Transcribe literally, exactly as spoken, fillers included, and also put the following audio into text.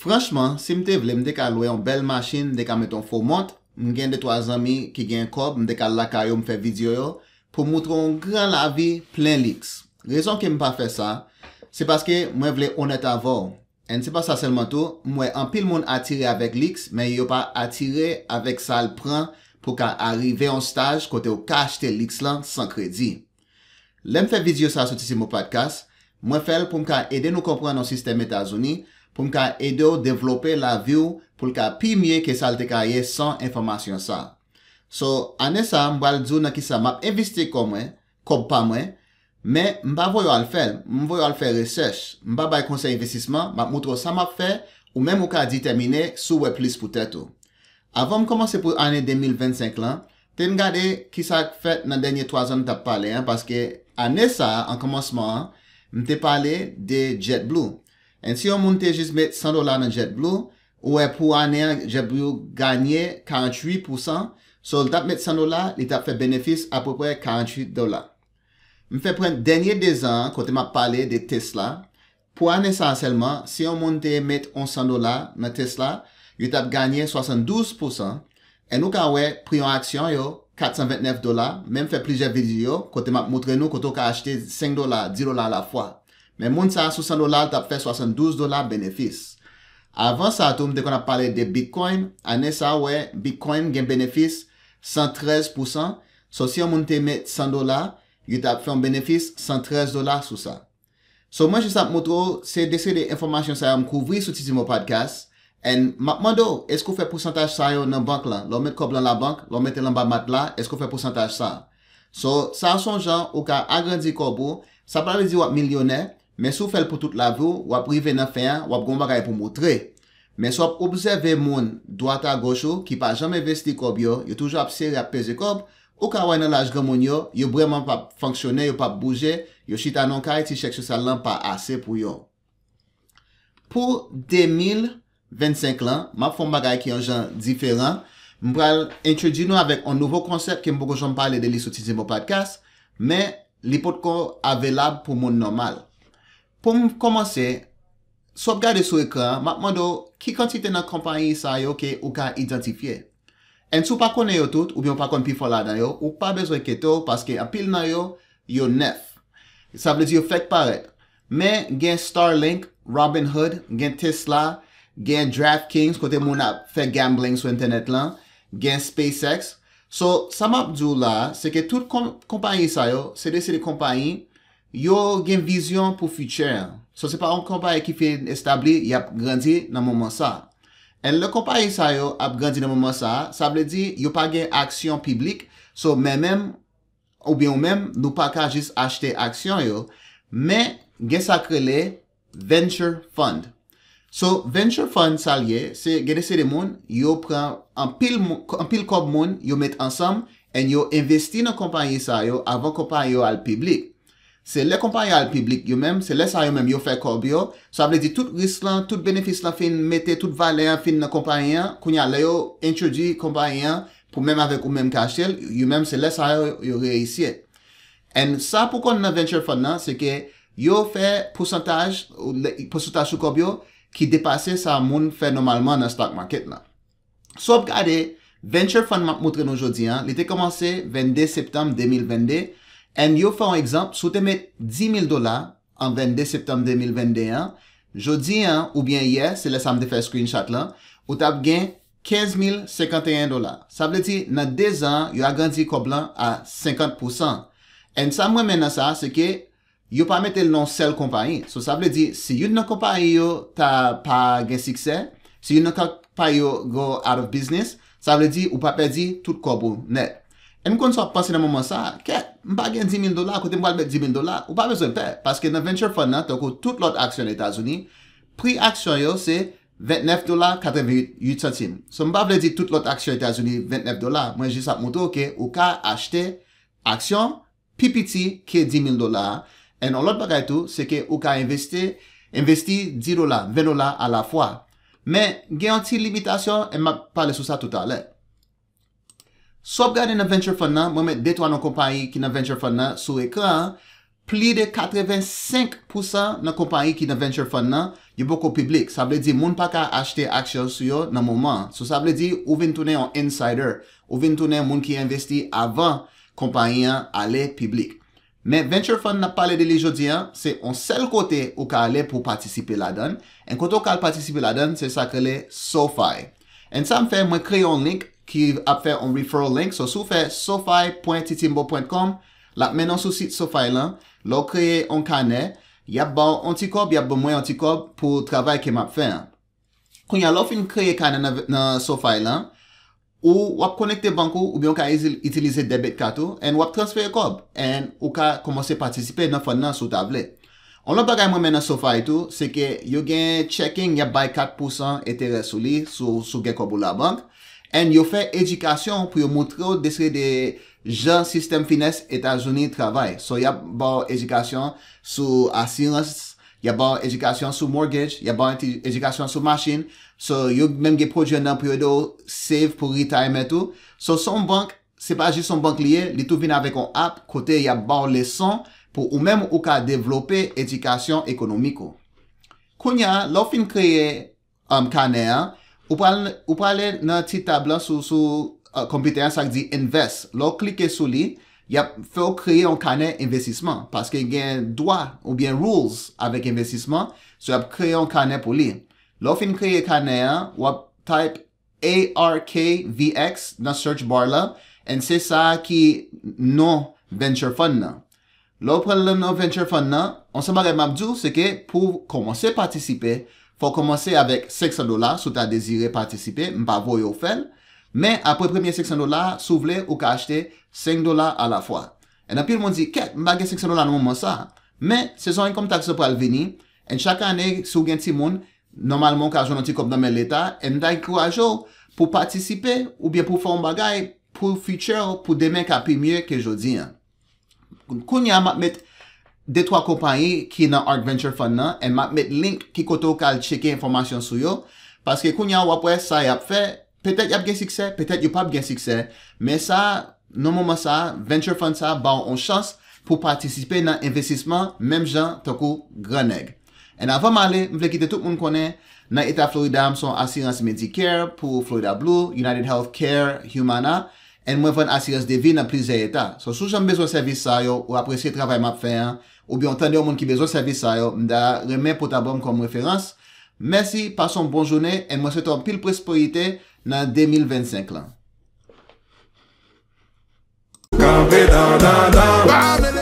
Franchman, si m te vle, m te ka lwe yon bèl machin, m te ka met yon fo mont, m gen de twa zanmi ki gen kòb, m te ka al lakay yo, m fè videyo yo, pou moutre yon gran lavi plen liks. Rezon ke m pa fè sa, se paske mwen vle onèt avè w. And se pa sa sèlman tou, m wè anpil moun atire avèk liks, men yo pa atire avèk sa l pran pou ka arive yon staj kote w ka achte liks lan san kredi. Lè m fè videyo sa sou Tizimo Podcast, mwen fè l pou m ka ede nou konprann yon sistèm Etazini, pou m ka ede w devlope lavi w pou l ka pi mye ke sa l te ka ye san enfòmasyon sa. So, ane sa, m pral di w nan kisa m ap envesti kò mwen, kòb pa mwen, men m pa voye w al fè l, m voye w al fè resèch. M pa bay konsèy envestisman, m ap moutre w sa m ap fè, ou menm ou ka ditèmine si w wè plis pou tèt ou. Avan m kòmanse pou ane de mil vennsenk lan, te n gade kisa k fèt nan dènye twa zan m t ap pale an, paske ane sa a, an kòmansman an, m te pale de JetBlue. And si yon moun te jis met san dola nan JetBlue, ou wè pou ane an, JetBlue ganye karanntuit pousan, so l t ap met san dola, li t ap fè benefis apeprè karanntuit dola. M fè pran dènye de zan an kote m ap pale de Tesla. Pou ane sa a sèlman, si yon moun te met yon san dola nan Tesla, yo t ap ganye swasanndouz pousan. And ou ka wè pri yon aksyon yo, katsanventnèf dola, men m fè plizyè videyo kote m ap moutre nou kote w ka achte senk dola, dis dola alafwa. Men moun sa a sou san dola, l t ap fè swasanndouz dola benefis. Avan sa tou, m te konn ap pale de Bitcoin. Ane sa a, w wè, Bitcoin gen benefis san trèz pousan. So, si yon moun te met san dola, yo t ap fè yon benefis san trèz dola sou sa. So, mwen jis ap moutre w, se de seri de enfòmasyon sa yo m kouvri sou Tizimo Podcast. And m ap mande w, èske w fè pousantaj sa yo nan bank lan? Lè w met kòb lan labank, lè w mete l anba matla, èske w fè pousantaj sa? So, sa a se yon jan ou ka agrandi kòb ou. Sa pa vle di w ap milyonè, men si w fè l pou tout lavi w, w ap rive nan fen an, w ap gen yon bagay pou moutre. Men si w ap obsève moun dwat a goch ou ki pa janm envesti kòb yo, yo toujou ap sere, ap peze kòb, ou ka wè nan laj granmoun yo, yo vrèman p ap fonksyone, yo p ap bouje, yo chita nan yon kay, ti chèk sosyal lan pa ase pou yo. Pou de mil vennsenk lan, m ap fè yon bagay ki yon jan diferan. M pral entwodui nou avèk yon nouvo konsèp ke m poko janm pale de li sou Tizimo Podcast, men li potko avelab pou moun nòmal. Pou m kòmanse, si w ap gade sou ekran an, m ap mande w ki kantite nan konpayi sa yo ke ou ka idantifye. And si w pa konnen yo tout, oubyen w pa konn pifò ladan yo, ou pa bezwen enkyete w, paske anpil nan yo, yo nèf. Sa vle di yo fèk parèt. Men gen Starlink, Robinhood, gen Tesla, gen DraftKings, kote moun ap fè gambling sou entènèt lan, gen SpaceX. So, sa m ap di w la a, se ke tout kon-, konpayi sa yo, se de, se de konpayi, yo gen vizyon pou fichè an. So, se pa yon konpayi ki fin establi, y ap grandi nan moman sa a. And lè konpayi sa yo ap grandi nan moman sa a, sa vle di yo pa gen aksyon piblik. So, men menm, oubyen ou menm, nou pa ka jis achte aksyon yo, men gen sa k rele venture fund. So, venture fund, sa l ye, se gen de seri de moun, yo pran anpil mo-, anpil kòb moun, yo met ansanm, and yo envesti nan konpayi sa yo avan konpayi yo al piblik. Se lè konpayi yo al piblik yo menm, se lè sa yo menm yo fè kòb yo. Sa vle di tout risk lan, tout benefis lan fin mete, tout valè an fin nan konpayi an. Kounye a, lè yo entwodui konpayi an pou menm avèk ou menm ka achte l, yo menm se lè sa yo, yo reyisi. And sa pou konn nan venture fund nan, se ke yo fè pousantaj, ou le-, pousantaj sou kòb yo ki depase sa moun fè nòmalman nan stock market lan. Si w ap gade, venture fund m ap moutre nou jodi an, li te kòmanse vennde septanm de mil vennde, and yo fè yon egzanp, si w te met dis mil dola an vennde septanm de mil vennde an, jodi an, oubyen yè, se lè sa m te fè screenshot lan, ou t ap gen kenz mil senkanteyen dola. Sa vle di, nan de zan, yo agrandi kòb lan a senkant pousan. And sa m renmen nan sa, se ke yo pa mete l nan yon sèl konpayi. So, sa vle di, si youn nan konpayi yo ta pa gen siksè, si youn nan konpayi yo go out of business, sa vle di ou pa pèdi tout kòb ou nèt. E m konn sa w ap panse nan moman sa a, kèt, m pa gen dis mil dola, kote m pral met dis mil dola? Ou pa bezwen pè, paske nan venture fund nan, tankou tout lòt aksyon Etazini, pri aksyon yo se vennèf dola katreventuit santim. So, m pa vle di tout lòt aksyon Etazini vennèf dola, mwen jis ap moutre w ke ou ka achte aksyon pi piti ke dis mil dola a. And yon lòt bagay tou, se ke ou ka envesti, envesti dis dola, ven dola alafwa. Men, gen yon ti limitasyon, e m ap pale sou sa toutalè. Si w ap gade nan venture fund nan, mwen met de twa non konpayi ki nan venture fund nan sou ekran an, pli de katrevensenk pousan nan konpayi ki nan venture fund nan, yo poko piblik. Sa vle di moun pa ka achte aksyon sou yo nan moman an. So, sa vle di ou vin tounen yon insider, ou vin tounen moun ki envesti avan konpayi an ale piblik. Men venture fund n ap pale de li jodi an, se yon sèl kote ou ka ale pou w patisipe ladan l. And kote w ka al patisipe ladan l, se sa k rele SoFi. And sa m fè, mwen kreye yon link ki ap fè yon referral link. So, si w fè sofi pwen titimbo pwen kòm, l ap mennen w sou sit SoFi lan. Lè w kreye yon kanè, y ap ba w yon ti kòb, y ap ban mwen yon ti kòb pou travay ke m ap fè an. Kounye a, lè w fin kreye kanè nan, nan SoFi lan, ou w ap konekte bank ou, oubyen w ka itil- itilize debit card ou, and w ap transfere kòb, and ou ka kòmanse patisipe nan fund nan si w ta vle. Yon lòt bagay mwen renmen nan SoFi tou, se ke yo gen checking, y ap bay kat pousan enterè sou li, si w, si w gen kòb ou labank, and yo fè edikasyon pou yo montre w de seri de jan sistèm finans Etazini travay. So, y ap ba w edikasyon sou asirans, y ap ba w edikasyon sou mortgage, y ap ba w edi- edikasyon sou machin. So, yo menm gen pwodui anndan pou yo ede w save pou retirement ou. So, se yon bank, se pa jis yon bank li ye, li tou vin avèk yon app kote y ap ba w leson pou ou menm ou ka devlope edikasyon ekonomik ou. Kounye a, lè w fin kreye um, kanè an, ou pral, ou prale nan ti tab lan sou, sou uh, konpitè an, sa k di Invest. Lè w klike sou li, y ap fè w kreye yon kanè envestisman, paske gen dwa oubyen rules avèk envestisman, so y ap kreye yon kanè pou li. Lè w fin kreye kanè an, w ap type A R K V X nan search bar la, and se sa ki non venture fund nan. Lè w pran l nan venture fund nan, yon sèl bagay m ap di w, se ke pou w kòmanse patisipe, fò w kòmanse avèk senk san dola, si w ta dezire patisipe, m pa voye w fè l. Men apre premye senk san dola, si w vle, ou ka achte senk dola alafwa. And anpil moun di, kèt, m pa gen senk san dola nan moman sa. Men, sezon income tax yo pral vini, and chak ane, si w gen timoun, nòmalman w ka jwenn yon ti kòb nan men leta, and m ta ankouraje w pou w patisipe oubyen pou w fè yon bagay pou future w, pou demen ka pi mye ke jodi an. Kounye a, m ap met de twa konpayi ki nan Ark Venture Fund nan, and m ap met link ki kote w ka al tcheke enfòmasyon sou yo, paske kounye a w ap wè sa y ap fè, petèt y ap gen siksè, petèt yo p ap gen siksè, men sa, nan moman sa, Venture Fund sa ba w yon chans pou w patisipe nan envestisman menm jan tankou gran nèg. And avan m ale, m vle kite tout moun konnen, nan eta Florida, m se yon asirans Medicare pou Florida Blue, United Health Care, Humana, and mwen vann asirans de vi nan plizyè eta. So, si w janm bezwen sèvis sa yo, ou apresye travay m ap fè an, oubyen w tande yon moun ki bezwen sèvis sa yo, m ta renmen pou w ta ban m kòm referans. Mèsi, pase yon bon jounen, and mwen swete w anpil pwosperite nan de mil vennsenk lan. Kanpe dan, dan, dan.